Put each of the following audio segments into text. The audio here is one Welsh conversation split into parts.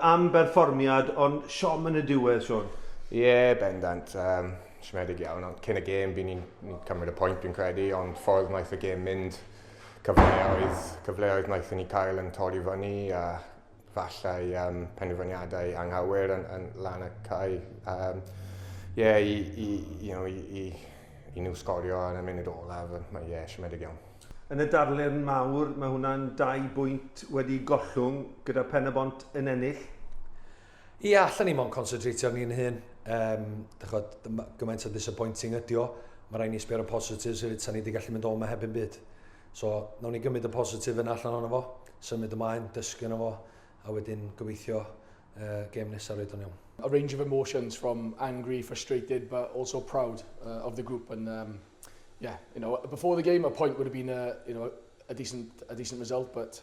Am berfformiad, ond siom yn y diwedd, Sean. Ie, yeah, bendant. Siomedig iawn, ond cyn y gêm, bu'n ni'n ni cymryd y pwynt, fi'n credu, ond ffordd wnaeth y gêm mynd, cyfleoedd, cyfleoedd wnaethon ni cael yn torri fyny, a falle um, penderfyniadau anghywir yn, yn lan y cae. Um, yeah, i, i, you know, i, i, i nhw sgorio yn y munud olaf, mae ie, yeah, siomedig iawn. Yn y darlun mawr, mae hwnna'n dau bwynt wedi gollwng gyda Pen-y-bont yn ennill. Ie, yeah, allan ni mo'n concentratio ar ni'n hun. Um, dychod, gymaint o disappointing ydi o. Mae rhaid ni sbio ar y positives hefyd, sa'n ni wedi gallu mynd o yma heb yn byd. So, nawn ni gymryd y positif yna allan ohono fo, symud ymlaen, dysgu yno fo, a wedyn gobeithio gêm nesaf roed o'n iawn. A range of emotions from angry, frustrated, but also proud of the group. And yeah, before the game, a point would have been a, you know, a decent, a decent result, but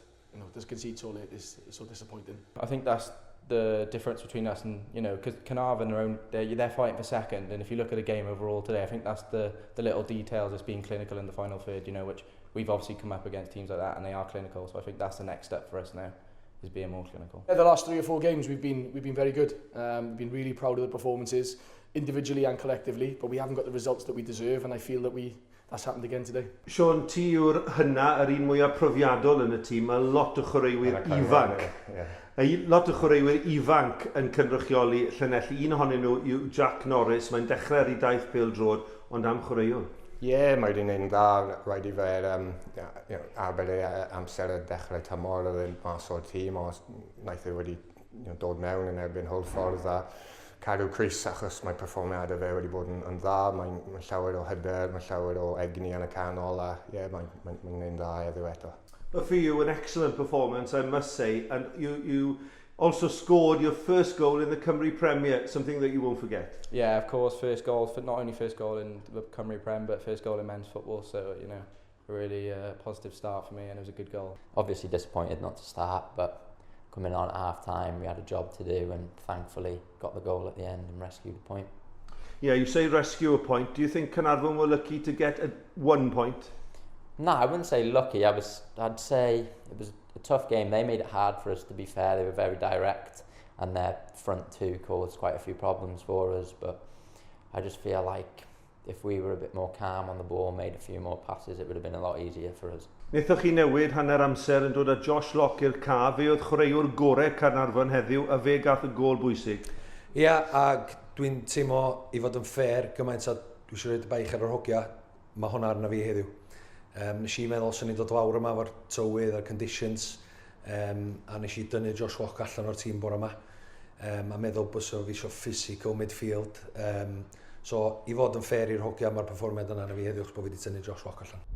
to concede so late is so disappointing. I think that's the difference between us and, because Caernarfon are own, they're fighting for second, and if you look at the game overall today, I think that's the little details as being clinical in the final third, which we've obviously come up against teams like that and they are clinical, so I think that's the next step for us now, is being more clinical. Yeah, the last three or four games we've been very good. We've been really proud of the performances, individually and collectively, but we haven't got the results that we deserve, and I feel that we that's happened again today. Sean, ti yw'r hynna, yr un mwyaf profiadol yn y tîm. Mae lot o chwaraewyr ifanc. Lot o chwaraewyr ifanc yn cynrychioli Llanelli. Un ohonyn nhw yw Jack Norris. Mae'n dechrau ar ei daith pêl-droed, ond am chwaraewr. Ie, yeah, mae wedi gwneud yn dda. Rhaid i fe arbed ei amser y dechrau tymor oedd e'n mas o'r tîm, os wnaeth e wedi dod mewn yn erbyn Hwlffordd a cadw crys achos mae perfformiadau fe wedi bod yn dda. Mae'n mae llawer o hyder, mae llawer o egni yn y canol a ie, yeah, mae'n mae, mae gwneud yn dda heddiw eto. But for you, an excellent performance, I must say, and you also scored your first goal in the Cymru Premier, something that you won't forget. Yeah, of course, first goal, not only first goal in the Cymru Prem, but first goal in men's football, so, a really positive start for me, and it was a good goal. Obviously disappointed not to start, but coming on at half time, we had a job to do and thankfully got the goal at the end and rescued a point. Yeah, you say rescue a point. Do you think Caernarfon were lucky to get a 1 point? No, I wouldn't say lucky. I'd say it was a tough game. They made it hard for us, to be fair. They were very direct and their front two caused quite a few problems for us. But I just feel like if we were a bit more calm on the ball, made a few more passes, it would have been a lot easier for us. Wnaethoch chi newid hanner amser yn dod â Josh Locke i'r ca. Fe oedd chwaraewr gorau Caernarfon heddiw a fe gath y gol bwysig. Ia, yeah, ac dwi'n teimlo i fod yn fair gymaint a dwi eisiau rhoi y baich ar yr hogia, mae hwnna arna fi heddiw. Nes i meddwl swn i'n dod lawr yma efo'r tywydd a'r conditions, a nes i dynnu Josh Locke allan o'r tîm bore yma. A meddwl bod fi eisiau physical midfield. So, i fod yn fair i'r hogia, mae'r perfformiad yna arna fi heddiw, achos bod fi wedi tynnu Josh Locke allan.